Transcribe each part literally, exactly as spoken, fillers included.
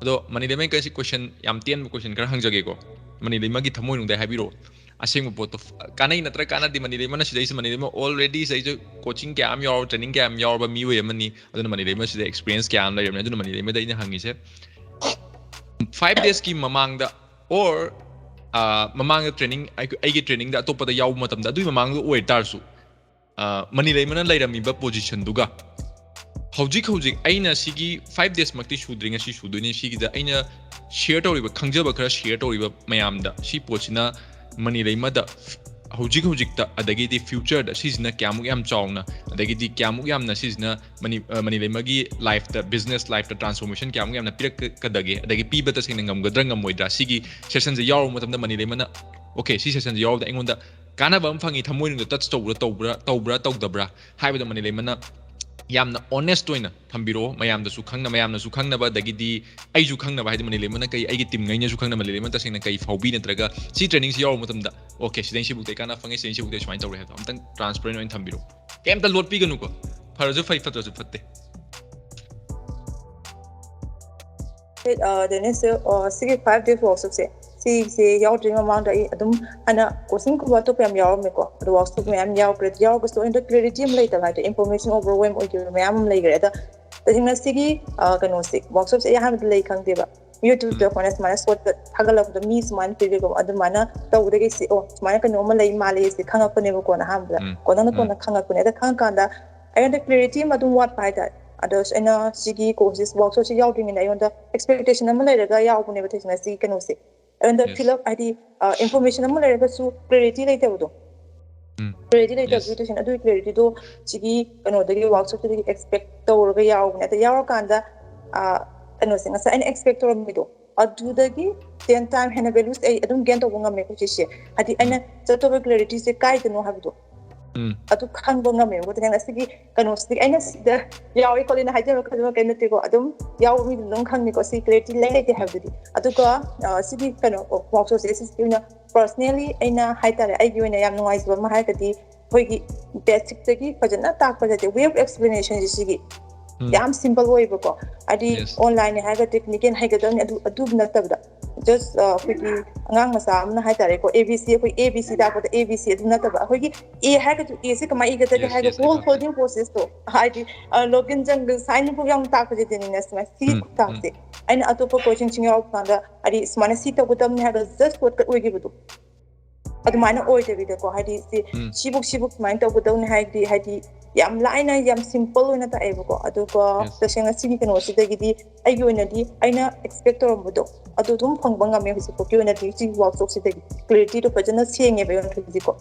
ꯑꯗꯣ ꯃꯅꯤ ꯂꯩꯃ ꯑꯩ ꯀꯩꯁꯤ question ꯌꯥꯝ ꯇꯦꯟꯕ question ꯈꯔ ꯍꯪꯖꯒꯦꯀꯣ꯫ ꯃꯅꯤ ꯂꯩꯃꯒꯤ ꯊꯃꯣꯏꯅꯨꯡꯗ ꯍꯥꯏꯕꯤꯔꯛꯑꯣ꯫ ꯑꯁꯦꯡꯕ ꯄꯣꯠꯇꯣ ꯀꯥꯟꯅꯩ ꯅꯠꯇ꯭ꯔꯥ ꯀꯥꯟꯅꯗꯦ? ꯃꯅꯤ ꯂꯩꯃꯅ ꯁꯤꯗꯩꯁꯤ, ꯃꯅꯤ ꯂꯩꯃ already ꯁꯤꯗꯩꯁꯨ coaching ꯀꯌꯥ ꯑꯃ ꯌꯥꯎꯔꯕ, training ꯀꯌꯥ ꯑꯃ ꯌꯥꯎꯔꯕ ꯃꯤꯑꯣꯏ ꯑꯃꯅꯤ꯫ ꯑꯗꯨꯅ ꯃꯅꯤ ꯂꯩꯃ ꯁꯤꯗ experience ꯀꯌꯥ ꯑꯃ ꯂꯩꯔꯕꯅꯤ꯫ ꯑꯗꯨꯅ ꯃꯅꯤ ꯂꯩꯃꯗ ꯑꯩꯅ ꯍꯪꯉꯤꯁꯦ, five days ꯀꯤ ꯃꯃꯥꯡꯗ or ꯃꯃꯥꯡꯗ training, ꯑꯩꯒꯤ training ꯗ ꯑꯇꯣꯞꯄꯗ ꯌꯥꯎꯕ ꯃꯇꯝꯗ, ꯑꯗꯨꯒꯤ ꯃꯃꯥꯡꯗ ꯑꯣꯏꯇꯥꯔꯁꯨ, ꯃꯅꯤ ꯂꯩꯃꯅ ꯂꯩꯔꯝꯃꯤꯕ position ꯗꯨꯒ ꯍꯧꯖꯤꯛ ꯍꯧꯖꯤꯛ ꯑꯩꯅ ꯁꯤꯒꯤ five days ꯃꯛꯇꯤ ꯁꯨꯗ꯭ꯔꯤ, ꯉꯁꯤ ꯁꯨꯗꯣꯏꯅꯤ꯫ ꯁꯤꯒꯤꯗ ꯑꯩꯅ share ꯇꯧꯔꯤꯕ, ꯈꯪꯖꯕ ꯈꯔ share ꯇꯧꯔꯤꯕ ꯃꯌꯥꯝꯗ, ꯁꯤ ꯄꯣꯠꯁꯤꯅ ꯃꯅꯤ ꯂꯩꯃꯗ ꯍꯧꯖꯤꯛ ꯍꯧꯖꯤꯛꯇ, ꯑꯗꯒꯤꯗꯤ future ꯗ ꯁꯤꯁꯤꯅ ꯀꯌꯥꯃꯨꯛ ꯌꯥꯝ ꯆꯥꯎꯅ, ꯑꯗꯒꯤꯗꯤ ꯀꯌꯥꯃꯨꯛ ꯌꯥꯝꯅ ꯁꯤꯁꯤꯅ ꯃꯅꯤ, ꯃꯅꯤ ꯂꯩꯃꯒꯤ life ꯇ, business life ꯇ transformation ꯀꯌꯥꯃꯨꯛ ꯌꯥꯝꯅ ꯄꯤꯔꯛꯀꯗꯒꯦ, ꯑꯗꯒꯤ ꯄꯤꯕ ꯇꯁꯦꯡꯅ ꯉꯝꯒꯗ꯭ꯔꯥ ꯉꯝꯃꯣꯏꯗ꯭ꯔꯥ, ꯁꯤꯒꯤ session ꯁꯦ ꯌꯥꯎꯔꯨꯕ ꯃꯇꯝꯗ ꯃꯅꯤ ꯂꯩꯃꯅ, okay, ꯁꯤ session ꯁꯦ ꯌꯥꯎꯔꯕꯗ ꯑꯩꯉꯣꯟꯗ ꯀꯥꯟꯅꯕ ꯑꯃ ꯐꯪꯉꯤ, ꯊꯃꯣꯏꯅꯨꯡꯗ touch ꯇꯧꯕ꯭ꯔꯥ, ꯇꯧꯕ꯭ꯔꯥ, ꯇꯧꯕ꯭ꯔꯥ, ꯇꯧꯗꯕ꯭ꯔꯥ ꯍꯥꯏꯕꯗꯣ ꯃꯅꯤ ꯂꯩꯃꯅ ꯌꯥꯝꯅ honest ꯑꯣꯏꯅ ꯊꯝꯕꯤꯔꯛꯑꯣ, ꯃꯌꯥꯝꯗꯁꯨ ꯈꯪꯅ, ꯃꯌꯥꯝꯅꯁꯨ ꯈꯪꯅꯕ, ꯑꯗꯒꯤꯗꯤ ꯑꯩꯁꯨ ꯈꯪꯅꯕ, ꯍꯥꯏꯗꯤ ꯃꯅꯤ ꯂꯩꯃꯅ ꯀꯩ, ꯑꯩꯒꯤ team ꯉꯩꯅꯁꯨ ꯈꯪꯅꯕ, ꯃꯅꯤ ꯂꯩꯃ ꯇꯁꯦꯡꯅ ꯀꯩ ꯐꯥꯎꯕꯤ, ꯅꯠꯇ꯭ꯔꯒ ꯁꯤ training ꯁꯤ ꯌꯥꯎꯔꯕ ꯃꯇꯝꯗ okay, ꯁꯤꯗꯩ ꯁꯤꯕꯨꯛꯇꯩ ꯀꯥꯟꯅꯕ ꯐꯪꯉꯦ, ꯁꯤꯗꯩ ꯁꯤꯕꯨꯛꯇꯩ ꯁꯨꯃꯥꯏꯅ ꯇꯧꯔꯦ ꯍꯥꯏꯕꯗꯣ ꯑꯝꯇꯪ transparent ꯑꯣꯏꯅ ꯊꯝꯕꯤꯔꯛꯑꯣ꯫ ꯀꯩꯝꯇ ꯂꯣꯠꯄꯤꯒꯅꯨꯀꯣ, ꯐꯔꯁꯨ ꯐꯩ, ꯐꯠꯇ꯭ꯔꯁꯨ ꯐꯠꯇꯦ꯫ ꯗꯦꯅꯤꯁ, ꯁꯤꯒꯤ five days workshop ꯁꯦ, ꯁꯤꯁꯦ ꯌꯥꯎꯗ꯭ꯔꯤꯉꯩ ꯃꯃꯥꯡꯗ ꯑꯩ ꯑꯗꯨꯝ ꯍꯥꯟꯅ coaching ꯀꯨꯝꯕ ꯑꯇꯣꯞꯄ ꯌꯥꯝ ꯌꯥꯎꯔꯝꯃꯦꯀꯣ꯫ ꯑꯗꯣ workshop ꯃꯌꯥꯝ ꯌꯥꯎꯈ꯭ꯔꯦ꯫ ꯌꯥꯎꯔꯒꯁꯨ ꯑꯩꯉꯣꯟꯗ clarity ꯑꯃ ꯂꯩꯇꯕ ꯍꯥꯏꯇꯥꯔꯦ, information overwhelm ꯑꯣꯏꯈꯤꯕ ꯃꯌꯥꯝ ꯑꯃ ꯂꯩꯈ꯭ꯔꯦ꯫ ꯑꯗ ꯇꯁꯦꯡꯅ ꯁꯤꯒꯤ ꯀꯩꯅꯣꯁꯦ, workshop ꯁꯦ ꯑꯩ ꯑꯍꯥꯟꯕꯗ ꯂꯩ ꯈꯪꯗꯦꯕ꯫ YouTube ꯇ ꯑꯩꯈꯣꯏꯅ ꯁꯨꯃꯥꯏꯅ short ꯇ ꯊꯥꯒꯠꯂꯛꯄꯗ ꯃꯤ ꯁꯨꯃꯥꯏꯅ ꯄꯤꯕꯤꯔꯛꯄ, ꯑꯗꯨꯃꯥꯏꯅ ꯇꯧꯕꯗꯒꯤ ꯁꯤ, ꯑꯣ, ꯁꯨꯃꯥꯏꯅ ꯀꯩꯅꯣꯝꯃ ꯂꯩ ꯃꯥꯜꯂꯦ ꯁꯤ ꯈꯪꯉꯛꯄꯅꯦꯕꯀꯣ ꯑꯍꯥꯟꯕꯗ꯫ ꯀꯣꯟꯅ ꯀꯣꯟꯅ ꯈꯪꯉꯛꯄꯅꯦ꯫ ꯑꯗ ꯈꯪꯉꯀꯥꯟꯗ ꯑꯩꯉꯣꯟꯗ clarity ꯑꯃ ꯑꯗꯨꯝ ꯋꯥꯠꯄ ꯍꯥꯏꯇꯥꯔꯦ꯫ ꯑꯗꯣ ꯑꯩꯅ ꯁꯤꯒꯤ courses, workshop ꯁꯤ ꯌꯥꯎꯗ꯭ꯔꯤꯉꯩꯗ ꯑꯩꯉꯣꯟꯗ expectation ꯑꯃ ꯂꯩꯔꯒ ꯌꯥꯎꯕꯅꯦꯕ ꯇꯁꯦꯡꯅ ꯁꯤꯒꯤ ꯀꯩꯅꯣꯁꯦ꯫ ꯑꯩꯉꯣꯟꯗ fill up, ꯍꯥꯏꯗꯤ, information ꯑꯃ ꯂꯩꯔꯒꯁꯨ clarity ꯂꯩꯇꯕꯗꯣ꯫ Clarity ꯂꯩꯇꯕꯗꯨꯒꯤ ꯇꯁꯦꯡꯅ ꯑꯗꯨꯒꯤ clarity ꯗꯣ ꯁꯤꯒꯤ ꯀꯩꯅꯣꯗꯒꯤ, workshop ꯇꯒꯤ expect ꯇꯧꯔꯒ ꯌꯥꯎꯕꯅꯦ꯫ ꯑꯗ ꯌꯥꯎꯔꯀꯥꯟꯗ ꯀꯩꯅꯣꯁꯦ, ꯉꯁꯥꯏ ꯑꯩꯅ expect ꯇꯧꯔꯝꯃꯤꯗꯣ, ꯑꯗꯨꯗꯒꯤ ten time ꯍꯦꯟꯅ values ꯑꯩ ꯑꯗꯨꯝ gain ꯇꯧꯕ ꯉꯝꯃꯦ ꯍꯧꯖꯤꯛꯁꯦ꯫ ꯍꯥꯏꯗꯤ ꯑꯩꯅ ꯆꯠꯇꯧꯕ clarity ꯁꯦ ꯀꯥꯏꯗꯅꯣ ꯍꯥꯏꯕꯗꯣ ꯑꯗꯨ ꯈꯪꯕ ꯉꯝꯃꯦꯕꯀꯣ꯫ ꯇꯁꯦꯡꯅ ꯁꯤꯒꯤ ꯀꯩꯅꯣꯁꯤꯗꯤ ꯑꯩꯅ ꯁꯤꯗ ꯌꯥꯎꯏ ꯈꯣꯠꯂꯤꯅ ꯍꯥꯏꯖꯕ ꯈꯣꯠꯆꯕ ꯀꯩꯝ ꯅꯠꯇꯦꯀꯣ꯫ ꯑꯗꯨꯝ ꯌꯥꯎꯕ ꯃꯤꯗꯨꯅ ꯑꯗꯨꯝ ꯈꯪꯅꯤꯀꯣ ꯁꯤ clarity ꯂꯩ ꯂꯩꯇꯦ ꯍꯥꯏꯕꯗꯨꯗꯤ꯫ ꯑꯗꯨꯒ ꯁꯤꯒꯤ ꯀꯩꯅꯣ, workshop ꯁꯦ, ꯁꯤꯒꯤ ꯑꯣꯏꯅ personally ꯑꯩꯅ ꯍꯥꯏꯇꯥꯔꯦ, ꯑꯩꯒꯤ ꯑꯣꯏꯅ ꯌꯥꯝ ꯅꯨꯡꯉꯥꯏꯖꯕ ꯑꯃ ꯍꯥꯏꯔꯒꯗꯤ, ꯑꯩꯈꯣꯏꯒꯤ basic ꯇꯒꯤ ꯐꯖꯅ ꯇꯥꯛꯄ ꯅꯠꯇꯦ, way of explanation ꯁꯦ ꯁꯤꯒꯤ ꯌꯥꯝ simple ꯑꯣꯏꯕꯀꯣ꯫ ꯍꯥꯏꯗꯤ online ꯅꯦ ꯍꯥꯏꯔꯒ technical ꯍꯩꯒꯗꯕꯅꯤ ꯑꯗꯨ ꯑꯗꯨ ꯅꯠꯇꯕꯗ, just ꯑꯩꯈꯣꯏꯒꯤ ꯑꯉꯥꯡ ꯃꯆꯥ ꯑꯃꯅ ꯍꯥꯏꯇꯥꯔꯦꯀꯣ, A B C, ꯑꯩꯈꯣꯏ A B C ꯇꯥꯛꯄꯗ A B C ꯑꯗꯨ ꯅꯠꯇꯕ, ꯑꯩꯈꯣꯏꯒꯤ A ꯍꯥꯏꯔꯒꯁꯨ A ꯁꯤ ꯀꯃꯥꯏꯅ ꯏꯒꯗꯒꯦ ꯍꯥꯏꯔꯒ whole coding process ꯇꯣ, ꯍꯥꯏꯗꯤ ꯂꯣꯒꯤꯟ ꯆꯪꯕ ꯁꯥꯏꯟ ꯐꯥꯎ ꯌꯥꯝ ꯇꯥꯛꯄꯁꯤꯗꯅꯤꯅꯦ꯫ ꯁꯨꯃꯥꯏꯅ ꯁꯤ ꯇꯥꯛꯁꯦ ꯑꯩꯅ ꯑꯇꯣꯞꯄ coaching ꯁꯤꯡ ꯌꯥꯎꯔꯛꯄ ꯀꯥꯟꯗ ꯍꯥꯏꯗꯤ ꯁꯨꯃꯥꯏꯅ ꯁꯤ ꯇꯧꯒꯗꯕꯅꯤ ꯍꯥꯏꯕ just shortcut ꯑꯣꯏꯈꯤꯕꯗꯣ ꯑꯗꯨꯃꯥꯏꯅ ꯑꯣꯏꯗꯕꯤꯗꯀꯣ, ꯍꯥꯏꯗꯤ ꯁꯤ ꯁꯤꯕꯨꯛ ꯁꯤꯕꯨꯛ ꯁꯨꯃꯥꯏꯅ ꯇꯧꯒꯗꯕꯅꯤ ꯍꯥꯏꯗꯤ ꯍꯥꯏꯗꯤ ꯌꯥꯝ ꯂꯥꯏꯅ ꯌꯥꯝ simple ꯑꯣꯏꯅ ꯇꯥꯛꯑꯦꯕꯀꯣ꯫ ꯑꯗꯨꯒ ꯇꯁꯦꯡꯅ ꯁꯤꯒꯤ ꯀꯩꯅꯣꯁꯤꯗꯒꯤꯗꯤ ꯑꯩꯒꯤ ꯑꯣꯏꯅꯗꯤ ꯑꯩꯅ expect ꯇꯧꯔꯝꯕꯗꯣ ꯑꯗꯨ ꯑꯗꯨꯝ ꯐꯪꯕ ꯉꯝꯃꯦ ꯍꯧꯖꯤꯛꯐꯥꯎꯒꯤ ꯑꯣꯏꯅꯗꯤ꯫ ꯁꯤꯒꯤ workshop ꯁꯤꯗꯒꯤ clarity ꯗꯣ ꯐꯖꯅ ꯁꯦꯡꯉꯦꯕ ꯑꯩꯉꯣꯟꯗ ꯍꯧꯖꯤꯛꯀꯣ꯫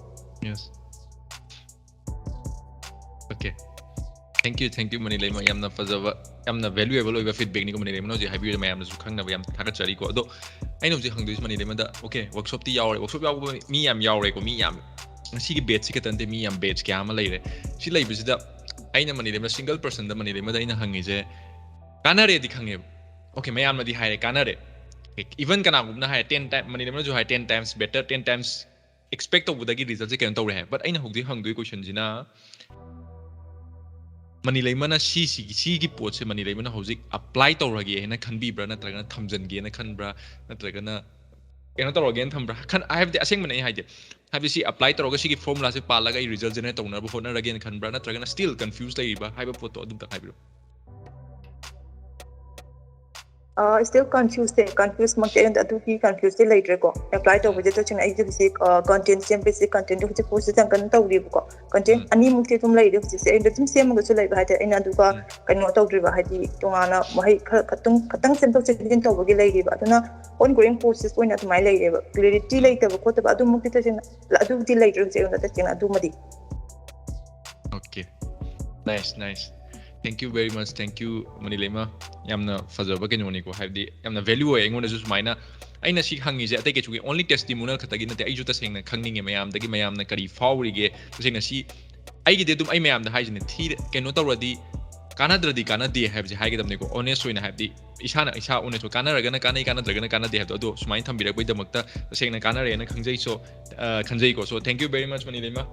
Okay, thank you, thank you ꯃꯅꯤꯂꯩꯃ꯫ ꯌꯥꯝꯅ ꯐꯖꯕ, ꯌꯥꯝꯅ valuable ꯑꯣꯏꯕ feedback ꯅꯤꯀꯣ ꯃꯅꯤꯂꯩꯃꯅ ꯍꯧꯖꯤꯛ ꯍꯥꯏꯕꯤꯔꯤꯗꯣ, ꯃꯌꯥꯝꯅꯁꯨ ꯈꯪꯅꯕ ꯌꯥꯝ ꯊꯥꯒꯠꯆꯔꯤꯀꯣ꯫ ꯑꯗꯣ ꯑꯩꯅ ꯍꯧꯖꯤꯛ ꯍꯪꯗꯣꯏꯁꯦ ꯃꯅꯤꯂꯩꯃꯗ, okay, workshop ꯇꯤ ꯌꯥꯎꯔꯦ, workshop ꯌꯥꯎꯕ ꯃꯤ ꯌꯥꯝ ꯌꯥꯎꯔꯦꯀꯣ, ꯃꯤ ꯌꯥꯝ, ꯉꯁꯤꯒꯤ batch ꯁꯤ ꯈꯛꯇ ꯅꯠꯇꯦ, ꯃꯤ ꯌꯥꯝ batch ꯀꯌꯥ ꯑꯃ ꯂꯩꯔꯦ꯫ ꯁꯤ ꯂꯩꯕꯁꯤꯗ ꯑꯩꯅ ꯃꯅꯤꯂꯩꯃ single person ꯗ ꯃꯅꯤꯂꯩꯃꯗ ꯑꯩꯅ ꯍꯪꯉꯤꯁꯦ, ꯀꯥꯟꯅꯔꯦꯗꯤ ꯈꯪꯉꯦꯕ, okay, ꯃꯌꯥꯝꯅꯗꯤ ꯍꯥꯏꯔꯦ ꯀꯥꯟꯅꯔꯦ, even ꯀꯅꯥꯒꯨꯝꯕꯅ ꯍꯥꯏꯔꯦ ten time, ꯃꯅꯤꯂꯩꯃꯅꯁꯨ ꯍꯥꯏ ten times better, ten times expect ꯇꯧꯕꯗꯒꯤ result ꯁꯦ ꯀꯩꯅꯣ ꯇꯧꯔꯦ ꯍꯥꯏ꯫ But ꯑꯩꯅ ꯍꯧꯖꯤꯛ ꯍꯪꯗꯣꯏ question ꯁꯤꯅ, ꯃꯅꯤꯂꯩꯃꯅ ꯁꯤꯁꯤꯒꯤ, ꯁꯤꯒꯤ ꯄꯣꯠꯁꯦ ꯃꯅꯤꯂꯩꯃꯅ ꯍꯧꯖꯤꯛ apply ꯇꯧꯔꯒꯦ ꯍꯥꯏꯅ ꯈꯟꯕꯤꯕ꯭ꯔꯥ, ꯅꯠꯇ꯭ꯔꯒꯅ ꯊꯝꯖꯟꯒꯦꯅ ꯈꯟꯕ꯭ꯔꯥ, ꯅꯠꯇ꯭ꯔꯒꯅ ꯀꯩꯅꯣ ꯇꯧꯔꯒꯦꯅ ꯊꯝꯕ꯭ꯔꯥ? ꯈꯟ-, ꯍꯥꯏꯕꯗꯤ ꯑꯁꯦꯡꯕꯅꯦ ꯑꯩ ꯍꯥꯏꯗꯤ, ꯍꯥꯏꯕꯗꯤ ꯁꯤ apply ꯇꯧꯔꯒ ꯁꯤꯒꯤ formula ꯁꯦ ꯄꯥꯜꯂꯒ ꯑꯩ result generate ꯇꯧꯅꯕ ꯍꯣꯠꯅꯔꯒꯦꯅ ꯈꯟꯕ꯭ꯔꯥ, ꯅꯠꯇ꯭ꯔꯒꯅ still confuse ꯂꯩꯔꯤꯕ ꯍꯥꯏꯕ ꯄꯣꯠꯇꯣ ꯑꯗꯨꯝꯇꯪ ꯍꯥꯏꯕꯤꯔꯛꯑꯣ꯫ ꯑ, still confuse ꯁꯦ, confuse ꯃꯛꯇꯤ ꯑꯩꯉꯣꯟꯗ ꯑꯗꯨꯒꯤ confuse ꯇꯤ ꯂꯩꯇ꯭ꯔꯦꯀꯣ꯫ Apply ꯇꯧꯕꯁꯦ ꯇꯁꯦꯡꯅ ꯑꯩꯁꯦ ꯍꯧꯖꯤꯛ, ꯑ, content ꯁꯦꯝꯕꯁꯦ, content ꯇꯣ ꯍꯧꯖꯤꯛ post ꯁꯦ ꯌꯥꯝ ꯀꯟꯅ ꯇꯧꯔꯤꯕꯀꯣ꯫ Content ꯑꯅꯤꯃꯨꯛꯇꯤ ꯑꯗꯨꯝ ꯂꯩꯔꯤ ꯍꯧꯖꯤꯛꯁꯦ꯫ ꯑꯩꯅ ꯑꯗꯨꯝ ꯁꯦꯝꯃꯒꯁꯨ ꯂꯩꯕ ꯍꯥꯏꯇꯥꯔꯦ꯫ ꯑꯩꯅ ꯑꯗꯨꯒ ꯀꯩꯅꯣ ꯇꯧꯗ꯭ꯔꯤꯕ, ꯍꯥꯏꯗꯤ ꯇꯣꯉꯥꯟꯅ ꯃꯍꯩ ꯈꯔ ꯈꯇꯪ, ꯈꯇꯪ ꯁꯦꯝꯗꯣꯛ ꯁꯦꯝꯖꯤꯟ ꯇꯧꯕꯒꯤ ꯂꯩꯔꯤꯕ꯫ ꯑꯗꯨꯅ ongoing process ꯑꯣꯏꯅ ꯑꯗꯨꯃꯥꯏꯅ ꯂꯩꯔꯦꯕ꯫ Clarity ꯂꯩꯇꯕ ꯈꯣꯠꯇꯕ ꯑꯗꯨꯃꯛꯇꯤ ꯇꯁꯦꯡꯅ, ꯑꯗꯨꯕꯨꯗꯤ ꯂꯩꯇ꯭ꯔꯦ ꯍꯧꯖꯤꯛ ꯑꯩꯉꯣꯟꯗ ꯇꯁꯦꯡꯅ ꯑꯗꯨꯃꯗꯤ꯫ Okay, nice, nice, thank you very much, thank you ꯃꯅꯤꯂꯩꯃ꯫ ꯌꯥꯝꯅ ꯐꯖꯕ ꯀꯩꯅꯣꯅꯤꯀꯣ, ꯍꯥꯏꯕꯗꯤ ꯌꯥꯝꯅ value ꯑꯣꯏ ꯑꯩꯉꯣꯟꯗꯁꯨ꯫ ꯁꯨꯃꯥꯏꯅ ꯑꯩꯅ ꯁꯤ ꯍꯪꯉꯤꯁꯦ ꯑꯇꯩ ꯀꯩꯁꯨꯒꯤ only testimonial ꯈꯛꯇꯒꯤ ꯅꯠꯇꯦ, ꯑꯩꯁꯨ ꯇꯁꯦꯡꯅ ꯈꯪꯅꯤꯡꯉꯦ ꯃꯌꯥꯝꯗꯒꯤ, ꯃꯌꯥꯝꯅ ꯀꯔꯤ ꯐꯥꯎꯔꯤꯒꯦ꯫ ꯇꯁꯦꯡꯅ ꯁꯤ ꯑꯩꯒꯤꯗꯤ ꯑꯗꯨꯝ ꯑꯩ ꯃꯌꯥꯝꯗ ꯍꯥꯏꯁꯤꯅꯦ, ꯊꯤꯔ-, ꯀꯩꯅꯣ ꯇꯧꯔꯗꯤ ꯀꯥꯟꯅꯗ꯭ꯔꯗꯤ ꯀꯥꯟꯅꯗꯦ ꯍꯥꯏꯕꯁꯦ ꯍꯥꯏꯒꯗꯕꯅꯤꯀꯣ, honest ꯑꯣꯏꯅ꯫ ꯍꯥꯏꯕꯗꯤ ꯏꯁꯥꯅ ꯏꯁꯥ honest ꯑꯣꯏ, ꯀꯥꯟꯅꯔꯒꯅ ꯀꯥꯟꯅꯩ, ꯀꯥꯟꯅꯗ꯭ꯔꯒꯅ ꯀꯥꯟꯅꯗꯦ ꯍꯥꯏꯕꯗꯣ, ꯑꯗꯣ ꯁꯨꯃꯥꯏꯅ ꯊꯝꯕꯤꯔꯛꯄꯒꯤꯗꯃꯛꯇ ꯇꯁꯦꯡꯅ ꯀꯥꯟꯅꯔꯦꯅ ꯈꯪꯖꯩ꯫ So, ꯑ, ꯈꯟꯖꯩꯀꯣ꯫ So, thank you very much ꯃꯅꯤꯂꯩꯃ꯫